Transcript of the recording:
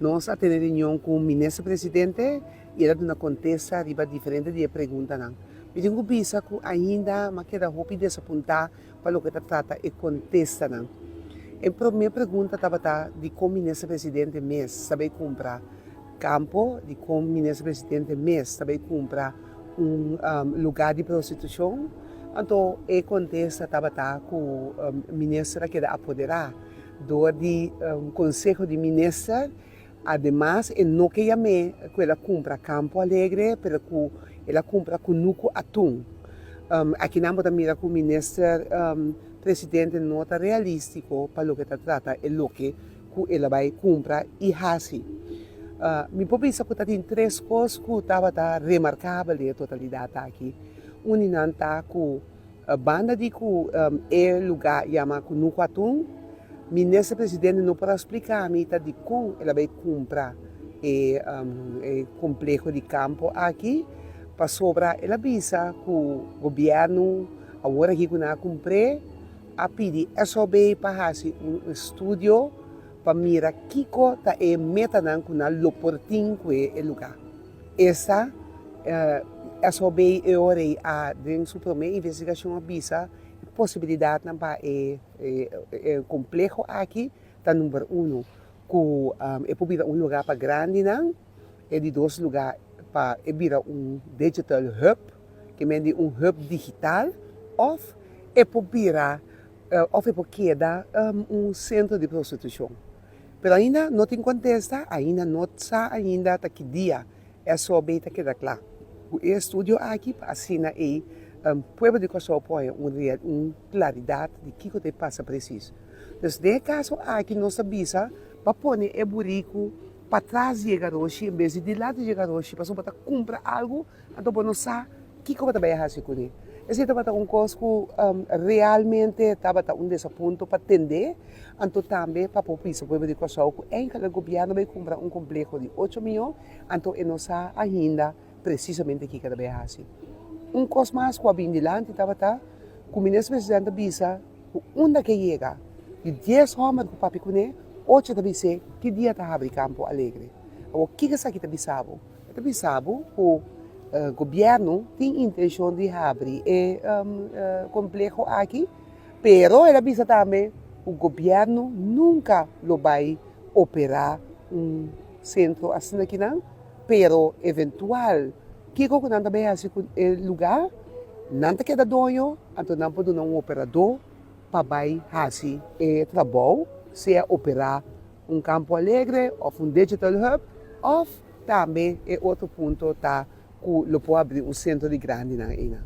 Nos a tene reunion ku Minister Presidente i el a duna kontesta riba diferente di e preguntanan. Mi tin ku bisa ku ainda mi a keda hopi desapuntá pa loke ta trata e kontestanan. E promé pregunta tabata dikon Minister Presidente mes ta bai kumpra kampo, dikon Minister Presidente mes ta bai kumpra un lugá di prostitushon. Anto e kontesta tabata ku Minister a keda apoderá dor di Konseho di Minister. Ademas e no ke yam'é ku el a kumpra Campo Alegre, pero ku el a kumpra Kunuku Atun. Akinan bo ta mira ku Minister Presidente no ta realístiko pa loke ta trata e loke ku el a bai kumpra i hasi. Mi por bisa ku ta tin tres kos ku tabata remarkabel den e totalidat aki. Un di nan ta ku Banda di ku e lugá yama Kunuku Atun, Minister Presidente no por a splika mi ta dikon el a bai kumpra e kompleho di kampo aki, pasobra el a bisa ku gobièrnu awor aki ku nan a kumpr'é a pidi SOB pa hasi un estudio pa mira kiko ta e metanan ku nan lo por tin ku e lugá. Esta SOB e ora ei a den su prome investigashon a bisa e posibilidatnan pa e kompleho aki ta number uno ku e por bira un luga pa grandinan, e di dos luga pa e bira un digital hub, ke men di un hub digital òf e por bira òf e por keda un sentro di prostitushon. Pero ainda no tin kontesta, ainda no sa ainda ta ki dia SOB ta keda kla ku e estudio aki pa asina ei pueblo di Kòrsou por haña un real un klaridat di kiko ta e pasa presis. Dus den e kaso aki nos ta bisa pa pone e buriku patras di e garoshi en bes di dilanti di e garoshi pasobra bo ta kumpra algu Anto bo no sa kiko bo ta bai hasi kuné. Esei tabata un kos ku realmente tabata un desapunto pa tendé, anto tambe pa por bisa pueblo di Kòrsou ku enkele gobièrnu bai kumpra un kompleho di ocho mion, anto e no sa ainda presisamente kiko e ta bai hasi. Un kos mas ku a bin dilanti tabata ku Minister Presidente a bisa ku unda ke yega di dies hòmber ku papia kuné, ocho ta bis'é ki dia ta habri Campo Alegre. Awor kiko esaki ta bisa bo? E ta bisa bo ku gobièrnu tin intenshon di habri e kompleho aki, pero el a bisa tambe ku gobièrnu nunka lo bai operá un sentro asina kinan, pero eventual kiko ku nan ta bai hasi ku e lugá, nan ta keda doño, anto nan por duna un operadó pa bai hasi e trabou, sea operá un Campo Alegre òf un Digital Hub òf tambe e otro punto ta ku lo por abri un sentro di grandinan einan.